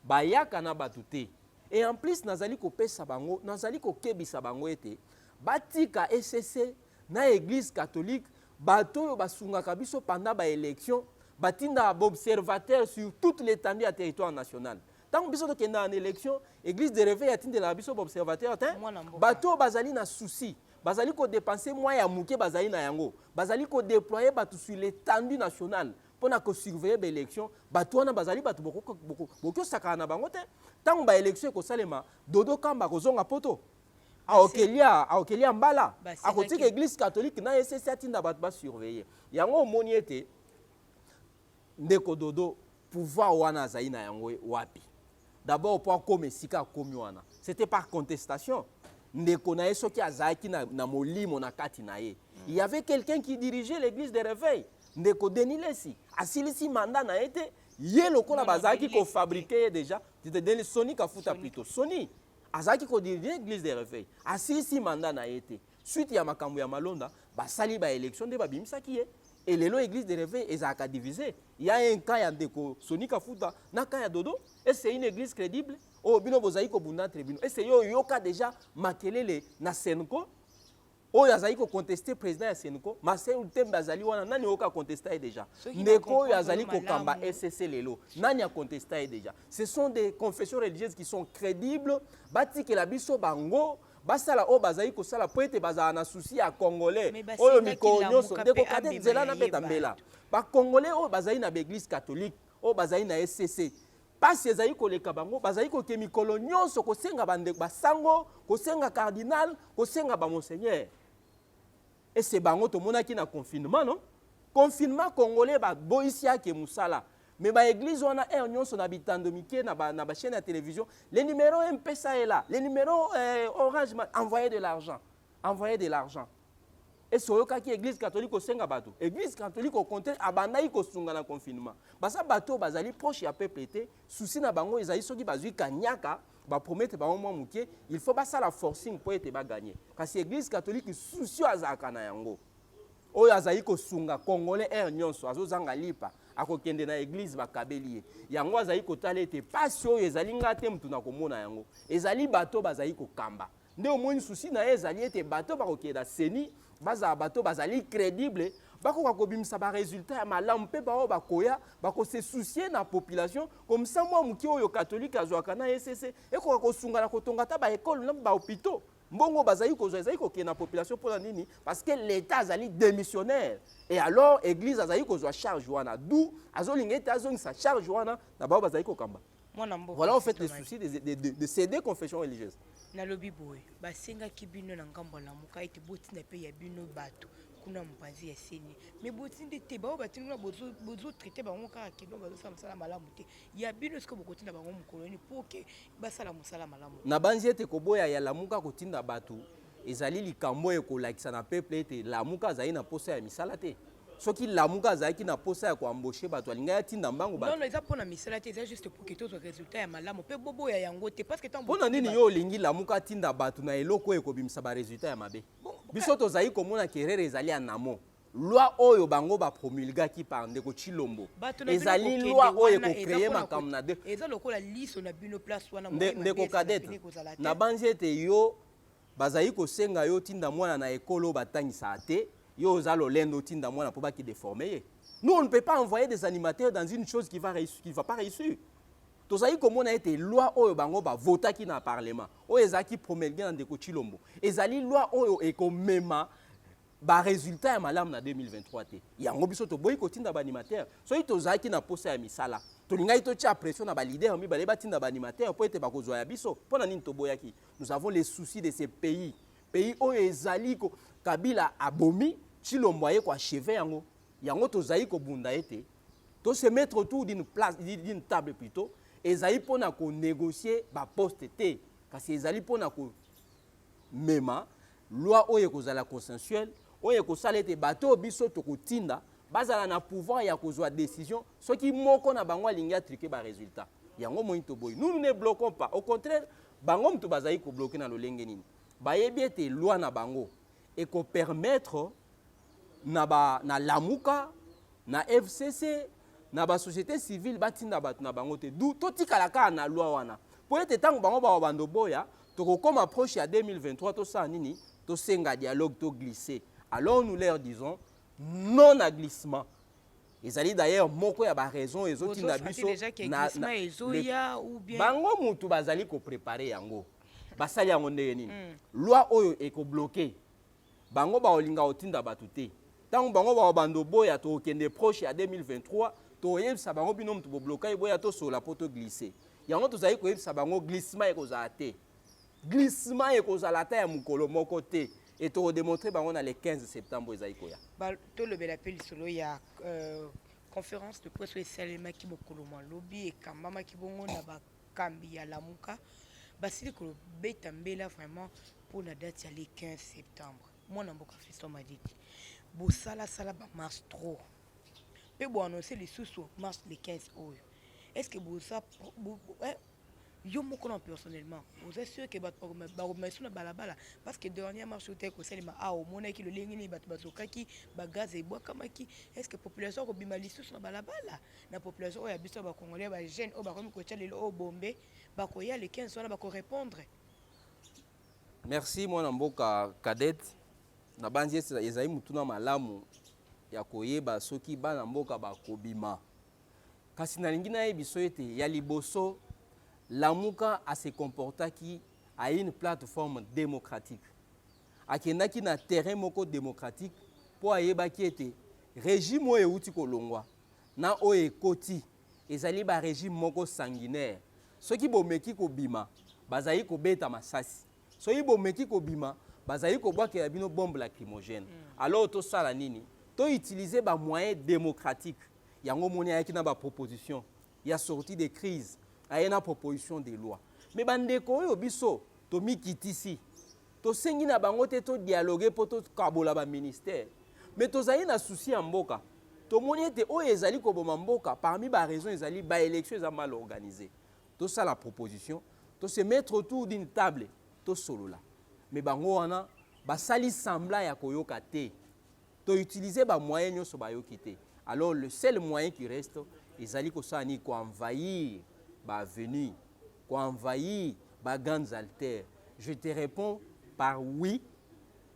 bayaka na bato te. Et en plus, nazali kopesa bango, nazali kokebisa bango ete batika ECC na Église catholique. Bato oyo basungaka biso pendant baélection, batindaka baobservateur sur toute l'étendue ya territoire national. Ntango biso tokendaka na élection, Église de réveil atindelaka biso baobservateur te. Mwana mboka. Bato oyo bazali na souci, bazali kodépenser mwa ya moke bazali na yango, bazali kodéployer bato sur l'étendue nationale mpona kosurveiller baélection. Bato wana bazali bato bokoki osakana na bango te. Ntango baélection ekosalema, Dodo Kamba akozonga poto, aokelia mbala, akotika Église catholique na ECC atinda bato basurveiller yango. Omoni ete ndeko Dodo, pouvoir wana azali na yango wapi? D'abord, mpo akóma esika akómi wana, c'était par contestation. Ndeko na ye, soki azalaki na molimo na kati na ye, il y avait quelqu'un qui dirigeait l'Église de réveil, ndeko Denis Lessie. Asilisi mandat na ye te. Ye lokola bazalaki kofabriquer ye déjà, Denis Soni Kafuta, plutôt Soni, azalaki kodiriger Église de réveil, asilisi mandat na ye te. Suite ya makambo ya malonda, basali baélection nde babimisaki ye. Et lelo Église de réveil ezalaka divisé. Il y a un cas ya ndeko Soni Kafuta na cas ya Dodo. Et c'est une église crédible oyo bino bozali kobunda entre bino? Ese yo oyoka déjà makelele na CENCO oyo azali kocontester président ya CENCO, Marcel Tembe azali wana? Nani oyoka contester ye déjà? Ndeko oyo azali kokamba ECC lelo, nani acontester ye déjà? Ce sont des confessions religieuses qui sont crédibles. Batikela biso bango, basala oyo bazali kosala mpo ete bazala na souci ya Congolais oyo mikolo nyonso. Ndeko Kade, nzela nabeta mbela. Bacongolais oyo bazali na baeglise catholique, oyo bazali na ECC, mpasi ezali koleka bango. Bazali koke mikolo nyonso kosenga bandeko basango, kosenga cardinal, kosenga bamonseigneur. Ese bango tomonaki na confinement, non confinement, Congolais baboyisi ake mosala, mais baéglise wana, heure nyonso na bitando mike, na bachaîne ya télévision, les numéros M-Pesa est là, les numéros Orange, envoyer de l'argent, envoyer de l'argent. Ese oyokaki Église catholique kosenga bato? Église catholique, au contraire, abandaki kosunga na confinement. Baza bato oyo bazali proche ya peuple te. Souci na bango ezali soki bazwi kanyaka, bapromettre bango mwa moke, il faut basala forcing mpo ete bagagner. Kasi Église catholique, souci oyo azalaka na yango, oyo azali kosunga Congolais heure nyonso azozanga lipa, akokende na église, bakabeli ye yango. Azali kotala ete pasi oyo ezali nga te mutu na komona yango, ezali bato bazali kokamba. Nde omoni souci na ye ezali ete bato bakokende na CENI bazala bato bazali crédible, bakoka kobimisa baresultat ya malamu, mpe baoyo bakoya bakose soucier na population. Comme ça mwa moke oyo catholique azwaka na ECC ekoka kosunga na kotonga ata baekole na bahôpitaux. Mbongo bazali kozwa ezali kokende na population. Mpona nini? Parce que l'État azali démissionnaire et alors église azali kozwa charge wana, d'où azolinga ete azongisa charge wana na bao bazali kokamba. Mwana mboka. Voilà en fait le souci de ces deux confessions religieuses. Nalobi boye, basengaki bino na ngambo ya Lamuka ete botinda mpe ya bino bato kuna mopanzi ya CENI, mais botindi te. Bao batindi kuna, bozotraiter bango kaka kino bazosala mosala malamu te. Ya bino sikoyo, bokotinda bango mokolo nini mpo ke basala mosala malamu? Nabanzi ete koboya ya Lamuka kotinda bato ezali likambo oyo ekolakisa na peuple ete Lamuka azali na posa ya misala te. Soki Lamuka azalaki na posa ya koembaucher bato, alingaki atinda mbango bato. Non, eza mpona misala te, eza juste pour ke tozwa résultat ya malamu mpe boboya yango te, parce que ntango Mpona nini yo olingi Lamuka atinda bato na eloko oyo ekobimisa baresultat ya mabe? Biso tozali komona kerere ezali ya namo. Loi oyo bango bapromulgaki par ndeko Tshilombo Bato na bino ezali kokende loi oyo wana, eza ekocréer mpona makambo na de eza lokola liso na bino place wana. Moyema Ndeko mpe ezala Cadette, pene kozala te. Nabanzi ete yo bazali kosenga yo tinda mwana na ekolo oyo batangisaka te. Yo oza lolendo, otinda mwana mpo bakidéformer ye. Nous, on ne peut pas envoyer des animateurs dans une chose qui va réussir, qui va pas réussir. Tozali komona ete loi oyo bango bavotaki na parlement, oyo ezalaki promulgué na ndeko Tshilombo, ezali loi oyo ekomema baresultat ya malamu na 2023 te. Yango biso toboyi kotinda baanimateur. Soki tozalaki na posa ya misala, tolingaki totia pression na baleader mibale batinda baanimateur mpo ete bakozwa ya biso. Mpo na nini toboyaki? Nous avons les soucis de ce pays, pays oyo ezali ko Kabila abomi. Tshilombo aye koachever yango. Yango tozali kobunda ete to se mettre autour d'une place, d'une table plutôt, ezali mpona konégocier baposte te, kasi ezali mpona komema loi oyo ekozala consensuelle, oyo ekosala ete bato oyo biso tokotinda bazala na pouvoir ya kozwa décision soki moko na bango alingi atruquer barésultat. Yango moi toboyi. Nous, nous ne bloquons pas. Au contraire, bango moto bazali kobloquer. Na lolenge nini? Bayebi ete loi na bango ekopermettre na Lamuka, na FCC, na basociété civile batinda bato na bango te. Du totikala kaka na loi wana, mpo ete ntango bango bakobanda oboya, tokokóma proche ya 2023, tosala nini? Tosenga dialogue, toglisse. Alors nous leur disons non à glissement. Ezali d'ailleurs moko ya baraison ezotinda biso. Bango mutu bazali kopréparer yango. Basali yango ndenge nini? Loi oyo ekobloquer bango, bakolinga kotinda bato te. Ntango bango bakobanda oboya, tokokende proche ya 2023, tokoyebisa bango: bino moto bobloka, eboya, tosola mpo toglisse. Yango tozali koyebisa bango, glissement ekozala te. Glissement ekozala ata ya mokolo moko te, e tokodémontrer bango na le 15 septembre ezali koya. Tolobela mpe lisolo ya conférence de presse oyo esalemaki mokolo mwa lobi, ekambamaki bongo na bakambi ya Lamuka. Basili kobeta mbela vraiment mpona date ya le 15 septembre. Mwana mboka Fiston Madidi, bosalasala bamarche trop, mpe boannonce lisusu marche le 15 oyo. Est ce que boza, yo moko na personnellement, oza sûr ke bato bakobima lisusu na balabala? Parce que dernière marche oyo teki kosalema awa, omonaki lolenge nini bato bazokaki, bagaz ebwakamaki. Est ce que population akobima lisusu na balabala? Na population oyo ya biso ya bacongolais, bajeune oyo bakomi kotia lelo oyo bombe, bakoya le 15 wana, bakorépondre? Merci, mwana mboka Cadette. Nabanzi ezali motuna malamu ya koyeba soki bana mboka bakobima. Kasi nalingi nayebi so ete ya liboso, Lamuka ase comportaki à une plateforme démocratique. Akendaki na terrain moko démocratique mpo ayebaki ete régime oyo euti kolongwa na oyo ekoti ezali barégime moko sanguinaire. Soki bomeki kobima, bazali kobeta masasi. Soki bomeki kobima, bazali kobwakela bino bombe lacrymogène. Alors tosala nini? Toutiliser bamoyen démocratique. Yango moni ayaki na baproposition ya sortie de crise, aye na proposition de loi. Mais bandeko oyo biso tomikitisi, tosengi na bango te todialogue mpo tokabola baministère, mais tozali na souci ya mboka. Tomoni ete oyo ezali koboma mboka, parmi baraison ezali baélection eza mal organisé. Tosala proposition, tose mettre autour d'une table, tosolola. Mais bango wana basali semblant ya koyoka te. Toutiliser bamoyen nyonso, bayoki te. Alors le seul moyen qui reste ezali kosala nini? Koenvahir baavenue, koenvahir bagrandes artères. Je te réponds par oui,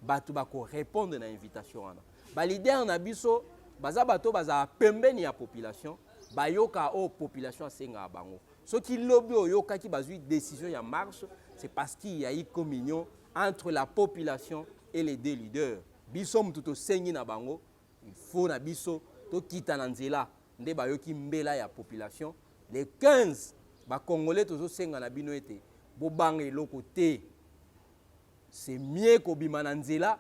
bato bakorépondre na invitation wana. Baleader na biso baza bato bazala pembeni ya population, bayoka oyo population asengaka bango. Soki lobi oyokaki bazwi décision ya marche, c'est parce qu'il y a eu communion entre la population et les deux leaders. Biso mutu tosengi na bango, il faut na biso tokita na nzela, nde bayoki mbela ya population. Le 15, bacongolais, tozosenga na bino ete bobanga eloko te. C'est mieux kobima na nzela,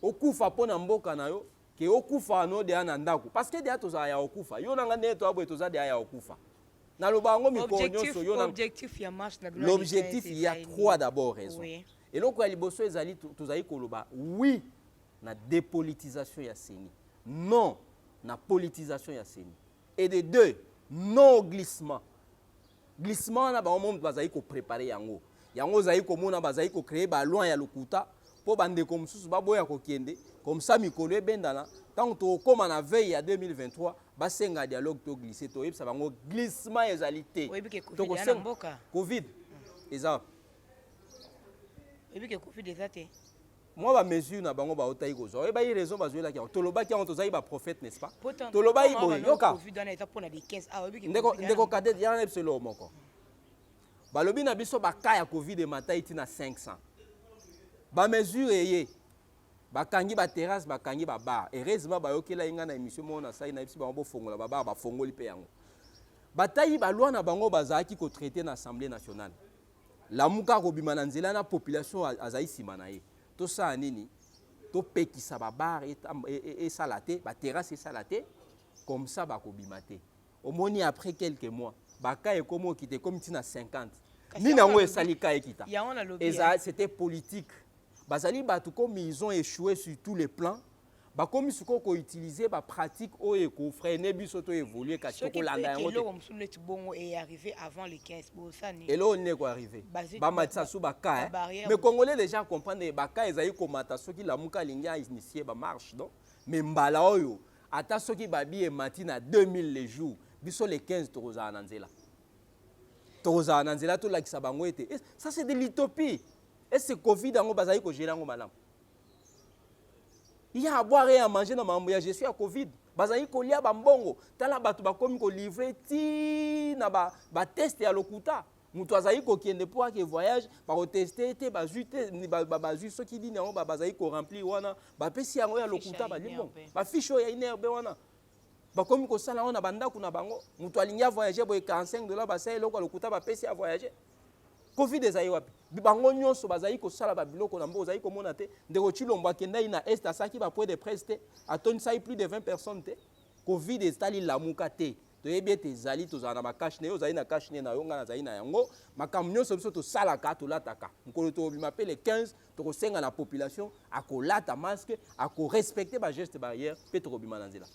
okufa mpo na mboka na yo, ke okufa no deya na ndako, parce que deya tozala ya kokufa. Yo na nga, ndenge toya boye, toza deya ya kokufa. Naloba yango mikolo nyonso. Yo, objectif ya marche na bino? L'objectif, il y a trois d'abord raisons. Eloko ya liboso ezali, tozali koloba oui na dépolitisation ya CENI, non na politisation ya CENI, et de deux, non au glissement. Glissement wana, bango moto bazali kopréparer yango. Yango ozali komona bazali kocréer baloi ya lokuta mpo bandeko mosusu baboya kokende. Comme ça mikolo ebendana, ntango tokokóma na veille ya 2023, basenga dialogue, toglisse. Toyebisa bango, glissement ezali te. Covid eza. Oyebi ke Covid eza te. Mwa bamesure na bango baotaki kozwa, oyebaki raison bazwelaki yango. Tolobaki yango, tozali baprophète, n'est-ce pas? Tolobaki boye, yoka, ndeko Cadet, yana na biso eloko moko. Balobi na biso baka ya Covid ematai ntina 500. Bamesure eye, bakangi baterrasse, bakangi babar. Heureusement bayokelaki ngai na émission moko nasali, na biso bango bofongola babar, bafongoli mpe yango. Batai baloi na bango bazalaki kotraiter na Assemblée nationale. Lamuka akobima na nzela na population azali nsima na ye. Tosala nini? Topekisa babar esala te, baterrasse esala te, comme ça bakobima te. Omoni, après quelques mois, bacas ekomi okita, ekomi ntina 50. Kasi nini yango yango esali ka ekita? Yango nalobi. Eza, c'était politique. Bazali bato, comme ils ont échoué sur tous les plans, bakomi sikoyo koutiliser bapratique oyo ekofreiner biso to évolue, kasi Soki tokolanda mpe yango te. Eloko mosusu neti bongo earrive avant le 15, bosani? Eloko nini ekoarrive? Bamatisa su bacas, babarrière. Mais Congolais déjà comprendre, bacas ezali komata. Soki Lamuka alingi ainitier bamarche, donc, mais mbala oyo, ata soki babi emati na 2000 le jour, biso le 15 tokozala na nzela, tokozala na nzela, tolakisa bango ete ça, c'est de l'utopie. Est-ce Covid yango bazali kogérer yango malamu? Il y a à boire et à manger na makambo ya gestion ya Covid. Bazali kolia bambongo. Tala, bato bakomi kolivrer ti na batest ya lokuta. Moto azali kokende mpo ake voyage, bakoteste te, bazwi te, bazwi soki nini yango, bazali koremplir wana, bapesi yango ya Fiche lokuta. ya Bali mbongo. INRB. Bafiche oyo ya INRB wana, bakomi kosala yango na bandako na bango. Moto alingi avoyage boye, 45 $, basala eloko ya lokuta, bapesi, avoyage. Covid ezali wapi? Bango nyonso bazali kosala babiloko na mboka, ozali komona te. Ndeko Chilombo akendaki na Est, asalaki bapoint de presse te, atondisaki plus de 20 personnes te. Covid etali Lamuka te. Toyebi ete ezali, tozala na bacache-nez. Yo ozali na cache-nez na yo, ngai nazali na yango. Makambo nyonso biso tosalaka, tolataka. Mokolo tokobima mpe le 15, tokosenga na population akolata masque, akorespecter bageste barrière, mpe tokobima na nzela.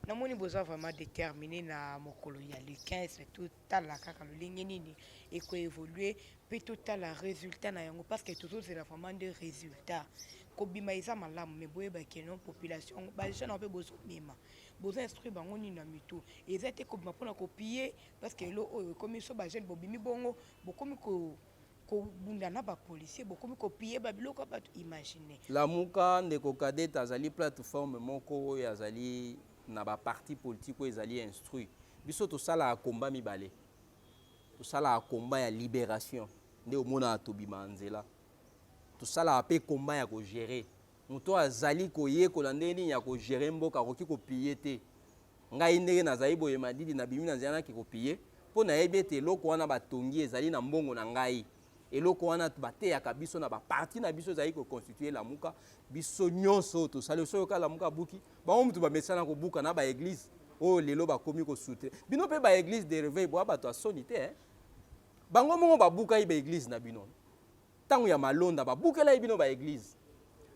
Namoni boza vraiment déterminé na mokolo ya le 15. Totala kaka lolenge nini ekoévolue mpe totala résultat na yango, parce que tozozela vraiment nde résultat. Kobima eza malamu, mais boyeba ke non, population, bajeune mpe bozomema, boza instruire bango nini na mitu. Eza te kobima mpona kopiller, parce que elo oyo ekomi so bajeune bobimi bongo, bokomi kobunda na bapolicier, bokomi kopiller babiloko ya bato, imagine. Lamuka, ndeko Cadette, azali plateforme moko oyo azali na baparti politique oyo ezali instruit. Biso tosalaka komba mibale. Tosalaka komba ya libération, nde omonaka tobima nzela. Tosalaka mpe komba ya kogérer. Moto azali koyekola ndenge nini ya kogérer mboka akoki kopiller te. Ngai ndenge nazali boye, Madidi, nabimi na nzela, naki kopiller mpo nayebi ete eloko wana batongi ezali na mbongo na ngai. Eloko wana bateyaka biso na baparti na biso ezali koconstituer Lamuka. Biso nyonso oyo tosali, soki oyoka Lamuka abuki bango, mutu bamesana kobuka na baéglise oyo lelo bakomi kosoutenir bino mpe baéglise de réveil. Boya bato ya soni te, eh? Bango moko babukai baéglise na bino ntango ya malonda, babukelaki bino baéglise,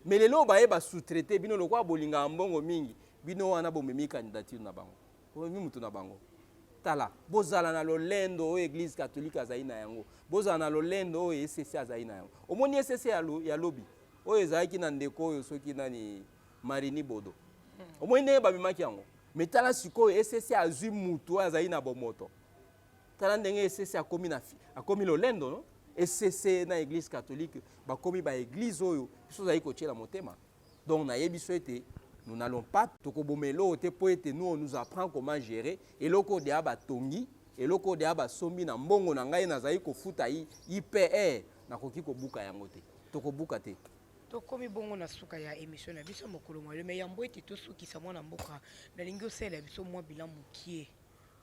mais lelo baye basous-traiter bino lokola bolingaka mbongo mingi. Bino wana bomemi candidature na bango, bomemi mutu na bango. Tala, bozala na lolendo oyo Église catholique azali na yango, bozala na lolendo oyo ECC azali na yango. Omoni ECC ya lobi oyo ezalaki na ndeko oyo soki nani, Marini Bodo, omoni ndenge babimaki yango. Mais tala sikoyo, ECC azwi mutu oyo azali na bomoto. Tala ndenge ECC akomi na akomi lolendo, no ECC na Église catholique bakomi baéglise oyo biso ozali kotiela motema. Donc nayebi so ete nous n'allons pas, tokoboma eloko te, mpo ete nous, on nous apprend comment gérer. Eloko oyo deya batongi, eloko oyo deya basombi na mbongo na ngai, nazali kofuta IPR, nakoki kobuka yango te, tokobuka te. Tokomi bongo na suka ya émission na biso mokolo mwa lelo. Mais yambo ete tosukisa, mwana mboka, nalingi osalela biso mwa bilan mokie,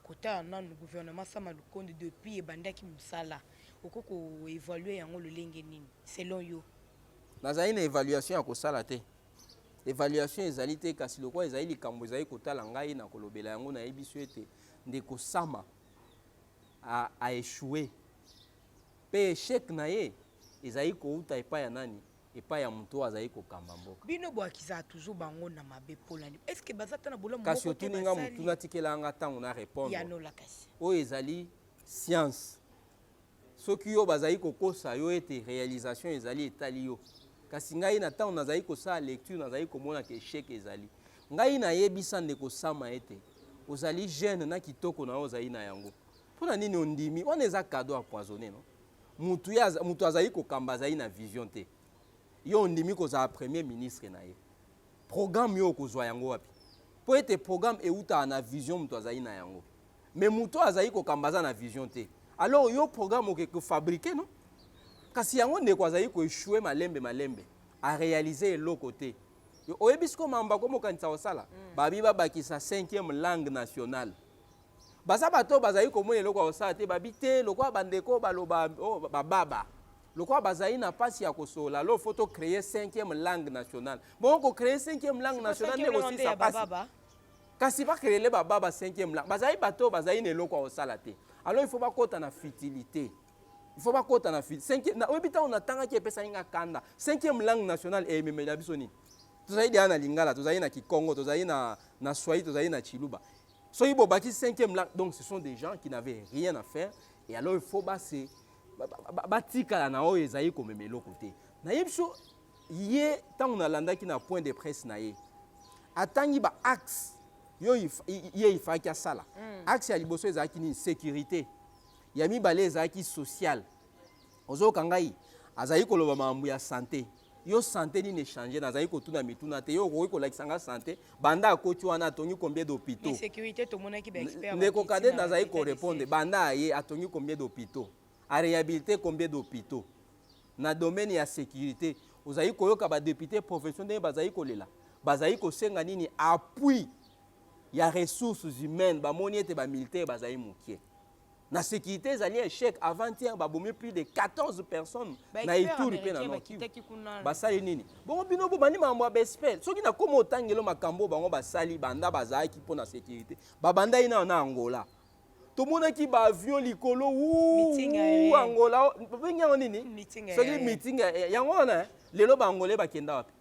kotala nanu gouvernement Sama Lukonde depuis ebandaki mosala. Okoki koévaluer yango lolenge nini selon yo? Nazali na évaluation ya kosala te, évaluation ezali te. Kasi lokola ezali likambo ezali kotala ngai na kolobela yango, nayebi so ete ndeko Sama a échoué, mpe échec na ye ezali kouta epai ya nani? Epai ya moto oyo azali kokamba mboka. Bino boakizaka toujours bango na mabe mpolani? Est ce que baza ta na bolamu Kasi moko te otuni nga basali? Motuna, tikela nga ntango na répondre. Yanola kasi. Oyo ezali science. Soki yo bazali kokosa yo ete réalisation ezali, etali yo. Kasi ngai, na ntango nazali kosala lecture, nazali komona ke échec ezali. Ngai nayebisa ndeko Sama ete ozali jeune na kitoko na yo ozali na yango, mpo na nini ondimi wana? Eza cadeau empoisonné, no mutu ye mutu azali kokamba azali na vision te. Yo ondimi kozala premier ministre na ye, programme yo okozwa yango wapi? Mpo ete programme eutaka na vision moto azali na yango. Mais moto oyo azali kokamba aza na vision te, alors yo programme oke kofabriquer, no? Kasi yango ndeko azali koéchouer malembe malembe, aréaliser eloko te. Oyebi sikoyo mambo akomokanisa kosala, babi babakisa cinquième langue nationale. Baza bato oyo bazali komona eloko ya kosala te. Babi te, lokola bandeko baloba, oyo bababa. Lokola bazali na mpasi ya kosolola, alors faut tocréer cinquième langue nationale. Bongo kocréer cinquième langue nationale nde kosisa mpasi? Kasi bacréer bababa cinquième langue, bazali bato oyo bazali na eloko ya kosala te. Alors il faut bakɔta na futilité, il faut bakɔta na cinquième. Oyebi, ntango natangaki, epesaki nga kanda. Cinquième langue nationale eyememela biso nini? Tozali deya na lingala, tozali na kikongo, tozali na swahili, tozali na chiluba. Soki bobaki cinquième langue, donc ce sont des gens qui n'avaient rien à faire. Et alors il faut base batikala na oyo ezali komema eloko te. Nayebi so ye, ntango nalandaki na point de presse na ye, atangi baaxe yo ye ifaki asala. Axe ya liboso ezalaki nini? Sécurité. Ya mibale ezalaki social. Ozoyoka ngai, azali koloba makambo ya santé. Yo, santé nini échange? Nazali kotuna mituna te. Yo okoki kolakisa nga santé, banda akoti wana, atongi combien d'hôpitaux? Ndeko Kade, nazali korépondre. Banda aye, atongi combien d'hôpitaux? Aréhabilité combien d'hôpitaux? Na domaine ya sécurité, ozali koyoka badéputé profession ndenge bazali kolela, bazali kosenga nini? Appui ya ressources humaines. Bamoni ete bamilitaire bazali mokie na sécurité, ezali échec. Avant-hier babomi plus de 14 personnes na Ituri mpe na Nord-Kivu. Basali nini? Bongo bino bobandi makambo ya baexpert. Soki nakóma otangelo makambo bango basali banda bazalaki mpo na sécurité, babandaki nano na Angola. Tomonaki baavion likolo Angola, babengi yango nini? Soki meeting yango wana. Lelo baangolais bakenda wapi?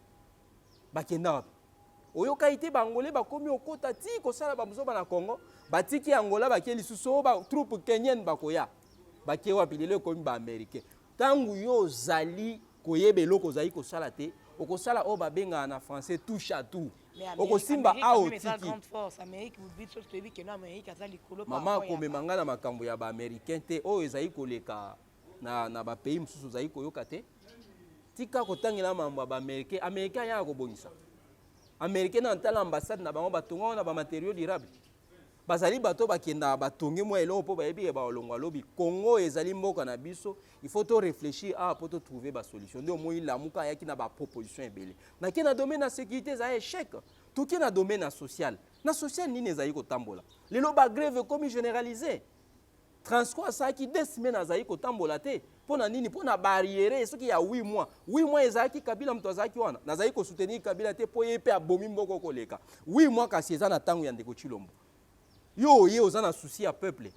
Bakenda wapi? Oyokai te baangolais bakomi okota ti kosala bamozoba na Congo. Batiki Angola, bakie lisusu oyo batroupe kenyenne bakoya. Bakie wapi? Lelo ekomi baaméricain. Ntango yo ozali koyeba eloko ozali kosala te, okosala oyo babengaka na français touche à tout. Okosimba awa, otiki. Mama, komema ngai na makambo ya baaméricain te. Oyo ezali koleka na bapays mosusu, ozali koyoka te. Tika kotangela makambo ya baaméricain. Américain ayaka kobongisa. Américain, na ntala ambassade na bango, batonga wana bamatériaux durable. Bazali bato bakendaka, batongi mwa eloko mpo bayebi ke balongwa lobi. Congo ezali mboka na biso, il faut to réfléchir awa mpo totrouve basolution. Nde omoi Lamuka ayaki na baproposition ebele. Nake na domaine ya sécurité, ezali échec. Toke na domaine ya social. Na social, nini ezali kotambola lelo? Bagrève ekomi généralisé. Transco asalaki 2 semaines azali kotambola te. Mpo na nini? Mpo na baarriérés soki ya 8 mois. 8 mois ezalaki Kabila moto azalaki wana. Nazali kosoutenir Kabila te, mpo ye mpe abomi mboka koleka 8 mois. Kasi eza na ntango ya ndeko Tshilombo. Yo oye, oza na souci ya peuple,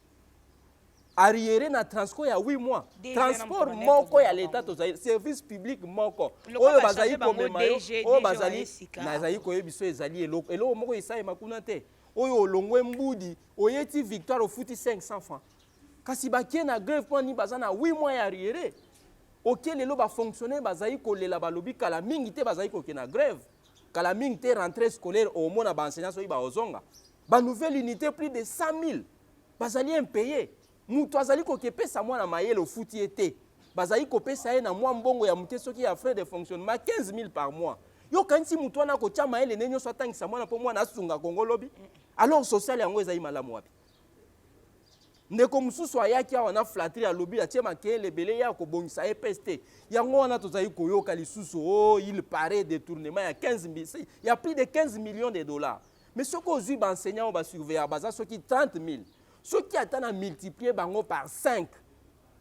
arriéré na transport ya 8 mois, transport moko ya leta, tozali service public moko oyo bazali komema yo, oyo bazali, nazali koyebi so ezali eloko, eloko moko esalema kuna te. Oyo olongwe Mbudi, oyeti Victoire, ofuti 500 francs. Kasi bakie na grève mpo nini? Baza na 8 mois ya arriéré. Oke lelo, bafonctionnaire bazali kolela, balobi kala mingi te bazali kokende na grève. Kala mingi te, rentrée scolaire, omona baenseignant soki baozonga. Banouvelle unité, plus de 100 000 bazali impayé. Moto azali kokepesa mwana mayele, ofuti ye te. Bazali kopesa ye na mwa mbongo ya moke, soki ya frais de fonctionnement 15 000 par mois. Yo okanisi moto wana akotya mayele nde nyonso atangisa mwana mpo mwana asunga Kongo lobi? Alors social yango ezali malamu wapi? Ndeko mosusu ayaki awa na flatterie, alobi atie makeyele ebele ya kobongisa EPS te. Yango wana tozali koyoka lisusu oh, il paraît détournement ya 15, ya plus de 15 millions de dollars. Mais soki ozwi baenseignant oyo basurveillaka, baza soki 30 000, soki ata na multiplie bango par 5,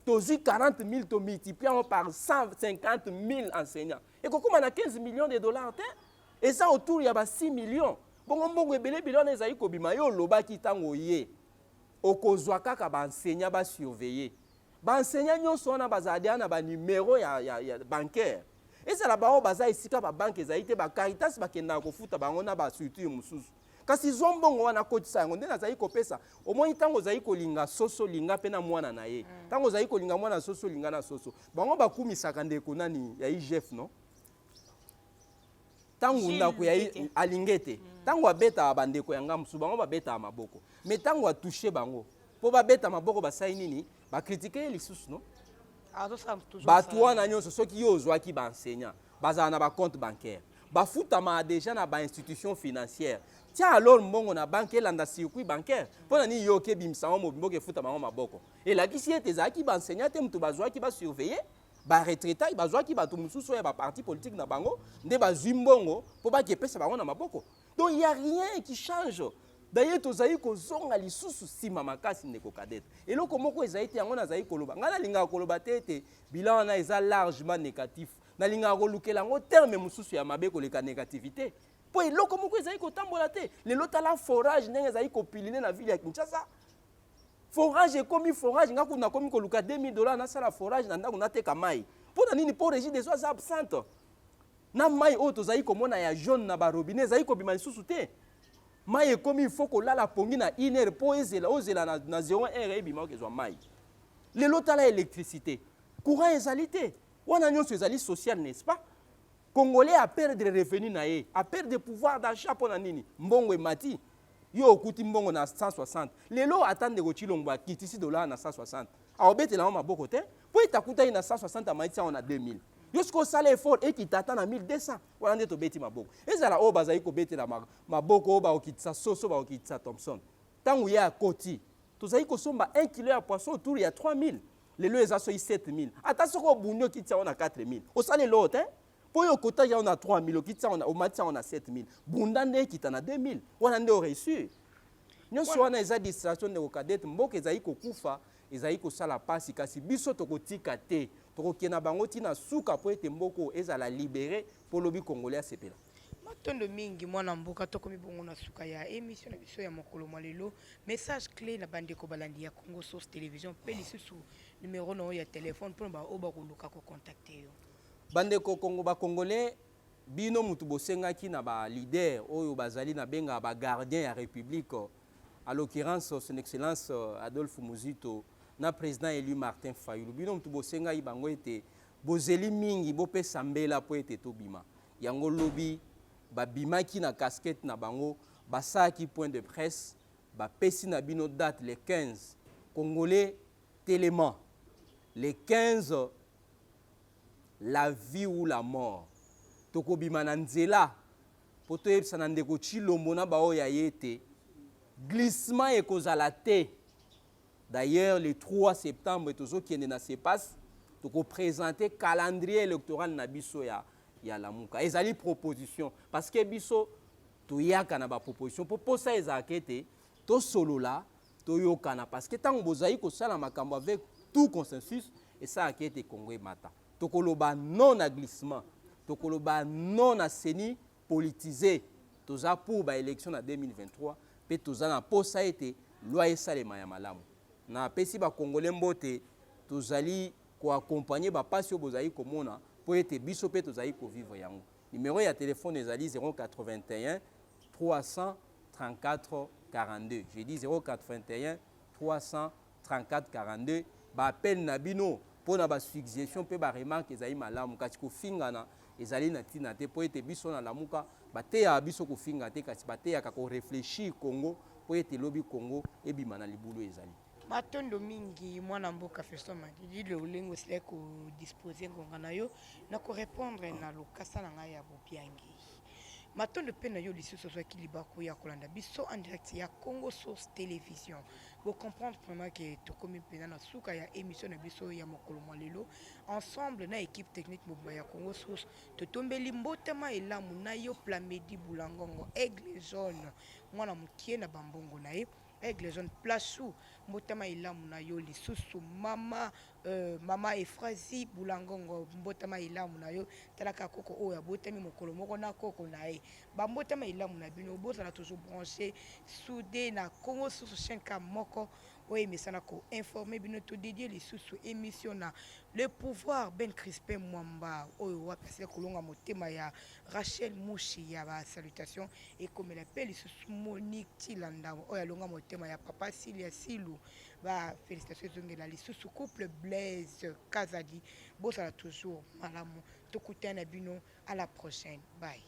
tozwi 40 000, tomultiplie yango par 150 000 enseignants, ekokóma na 15 millions de dollars te, eza autour ya ba 6 millions. Bongo mbongo ebele ebele wana ezali kobima. Yo olobaki ntango ye okozwa kaka baenseignant, basurveille baenseignant nyonso wana, bazala deya na banumero ya bancaire. Ezala bango baza esika babanke ezali te, bacaritas bakendaka kofuta bango na bastructure mosusu. Kasi zwa mbongo wana, kotisa yango. Nde nazali kopesa. Omoni, ntango ozali kolinga soso, linga mpe na mwana na ye. Ntango ozali kolinga mwana soso, linga na soso. Bango bakumisaka ndeko nani ya IGF, no ntango ndako ya alingi te, ntango abetaka bandeko ya nga mosusu, bango babetaka maboko. Mais ntango atouche bango mpo babeta maboko, basali nini? Bacritiquer ye lisusu, no? Bato wana nyonso, soki yo ozwaki baenseignant, bazala na bacompte bancaire, bafutamaka déjà na bainstitution financière. Tia alors mbongo na banke, elanda circuit bancaire. Mpo na nini yo okebimisa yango mobimba, okefutama yango maboko? Elakisi ete ezalaki baenseignant te moto bazwaki basurveille. Baretraité bazwaki bato mosusu oyo ya baparti politique na bango nde bazwi mbongo mpo bakepesa bango na maboko. Donc il y a rien qui change. D'ailleurs, tozali kozonga lisusu nsima makasi, ndeko Cadette. Eloko moko ezali te. Yango nazali koloba, ngai nalingaka koloba te ete bilan wana eza largement négatif. Nalingaka kolukela yango terme mosusu ya mabe koleka négativité, mpo eloko moko ezali kotambola te. Lelo tala forage ndenge ezali kopiliner na ville ya Kinshasa. Forage ekomi forage, nga kuna nakomi koluka 2000 $ nasala forage na ndako, nateka mai. Mpo na nini? Mpo Régie des eaux aza absente. Na mai oyo tozali komona ya jaune na barobinet ezali kobima lisusu te. Mai ekomi, il faut kolala pongi na 1 heure mpo ezela, ozela na 0 heure ebima, okezwa mai. Lelo tala électricité, courant ezali te. Wana nyonso ezali social, n'est-ce pas? Congolais aperdre revenu na ye, aperdre pouvoir d'achat. Mpo na nini? Mbongo emati, yo okuti mbongo na 160. Lelo ata ndeko Tshilombo akitisi dollar na 160, aobetela yango maboko te, mpo ete akutaki na 160, amatisi yango na 2000. Yo soki osala effort, ekita ata na 1200, wana nde tobeti maboko. Ezala oyo bazali kobetela maboko, oyo bakokitisa soso, bakokitisa thomson. Ntango ye akoti, tozali kosomba 1 kilo ya poisson autour ya 3000, lelo eza soki 7000. Ata soki obundi, okitisi yango na 4000, osala eloko te, mpo oyo okotaki yango na 3000, okitisi yango, omatisi yango na 7000. Bunda nde ekita na 2000, wana nde oréussir. Nyonso wana eza distraction, ndeko Cadette. Mboka ezali kokufa, ezali kosala mpasi, kasi biso tokotika te. Tokokende na bango ntina suka mpo ete mboka oyo ezala libéré, mpo lobi Congolais asepela. Matondo mingi, mwana mboka. Tokomi bongo na suka ya émission na biso ya mokolo mwa lelo. Message clé na bandeko balandi ya Congo Source Télévision, mpe lisusu numero na oyo ya telefone mpona baoyo bakoluka kocontacter yo. Bandeko Kongo, Bacongolais, bino mutu bosengaki na baleader oyo bazali nabengaka bagardien ya République, à l'occurrence Son Excellence Adolphe Muzito na président élu Martin Fayulu. Bino mutu bosengaki bango ete bozeli mingi, bopesa mbela mpo ete tobima. Yango lobi babimaki na casquette na bango, basalaki point de presse, bapesi na bino date le 15. Congolais, telema le 15, la vie ou la mort. Tokobima na nzela mpo toyebisa na ndeko Tshilombo na baoyo ya ye ete glissement ekozala te. D'ailleurs, le 3 septembre tozokende na CEPAS, tokoprésente calendrier électoral na biso ya Lamuka. Ezali proposition, parce que biso toyaka na baproposition mpo posa ezalaka ete tosolola, toyokana, parce que ntango bozali kosala makambo avec tout consensus, esalaka ete Kongo emata. Tokoloba non na glissement, tokoloba non na CENI politisé. Toza pour baélection na 2023, mpe toza na posa ete loi esalema ya malamu. Napesi Bakongole mbote. Tozali koaccompagner bapasi oyo bozali komona, mpo ete biso mpe tozali kovivre yango. Numero ya telefone ezali 081 334 42. Je dis 081 334 42. Baappel na bino mpo na basuggestion mpe baremarque ezali malamu, kasi kofingana ezali na ntina te, mpo ete biso na Lamuka bateyaka biso kofinga te, kasi bateyaka koréfléchir Congo, mpo ete elobi Congo ebima na libulu ezali. Matondo mingi, mwana mboka Fiston Madidi. Lolenge osilaki kodispose ngonga na yo na korépondre na lokasa na ngai ya bobiangi, matondo mpe na yo. Lisusu ozwaki libaku ya kolanda biso en direct ya Congo Source Télévision. Bocomprendre vraiment ke tokomi mpenza na suka ya émission na biso ya mokolo mwa lelo. Ensemble na équipe technique mobima ya Congo Source, totombeli mbotama elamu na yo Plamedi Bulangongo, Aigle Jaune, mwana mokie na bambongo na ye. Aigle Jaune Plasou, mbotama elamu na yo. Lisusu mama Efrazi Bulangongo, mbotama elamu na yo. Talaka koko oyo abotami mokolo moko na koko na ye. Bambotama elamu na bino. Bozala toujours branché, soudé na Congo Source, chaîne ka moko oyo emesana koinformer bino. Todédier lisusu émission na le pouvoir Ben Crispin Mwamba, oyo wapi asili kolonga motema ya Rachel Mushi. Ya basalutation ekomela mpe lisusu Monique Tilanda, oyo alonga motema ya papa Silia Silu. Bafélicitation ezongela lisusu couple Blaise Kazadi. Bozala toujours malamu. Tokutana na bino à la prochaine, bye.